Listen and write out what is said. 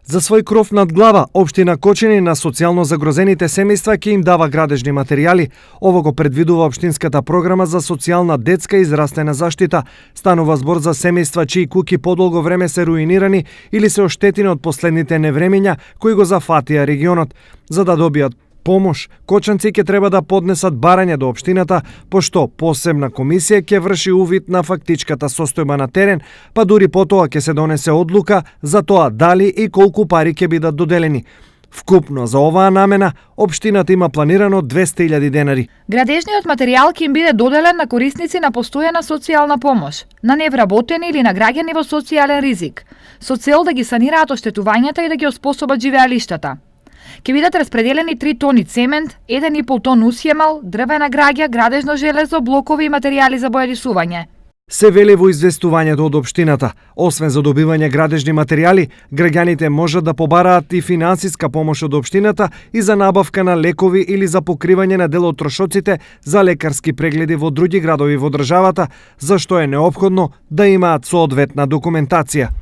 За свој кров над глава, општина Кочани на социјално загрозените семејства ќе им дава градежни материјали. Ово го предвидува општинската програма за социјална детска и израстена заштита. Станува збор за семејства чии куќи подолго време се руинирани или се оштетени од последните невремења кои го зафатија регионот. За да добијат помош, кочанци ќе треба да поднесат барање до општината, пошто посебна комисија ќе врши увид на фактичката состојба на терен, па дури потоа ќе се донесе одлука за тоа дали и колку пари ќе бидат доделени. Вкупно за оваа намена, општината има планирано 200.000 денари. Градежниот материјал ќе им биде доделен на корисници на постојана социјална помош, на невработени или на граѓани во социјален ризик, со цел да ги санираат оштетувањата и да ги оспособат живеалиштата. Ќе бидат распределени 3 тони цемент, 1,5 тон усјемал, дрвена граѓа, градежно железо, блокови и материјали за боядисување. Се вели во известувањето од општината. Освен за добивање градежни материјали, граѓаните можат да побараат и финансиска помош од општината и за набавка на лекови или за покривање на дел од трошоците за лекарски прегледи во други градови во државата, за што е неопходно да имаат соодветна документација.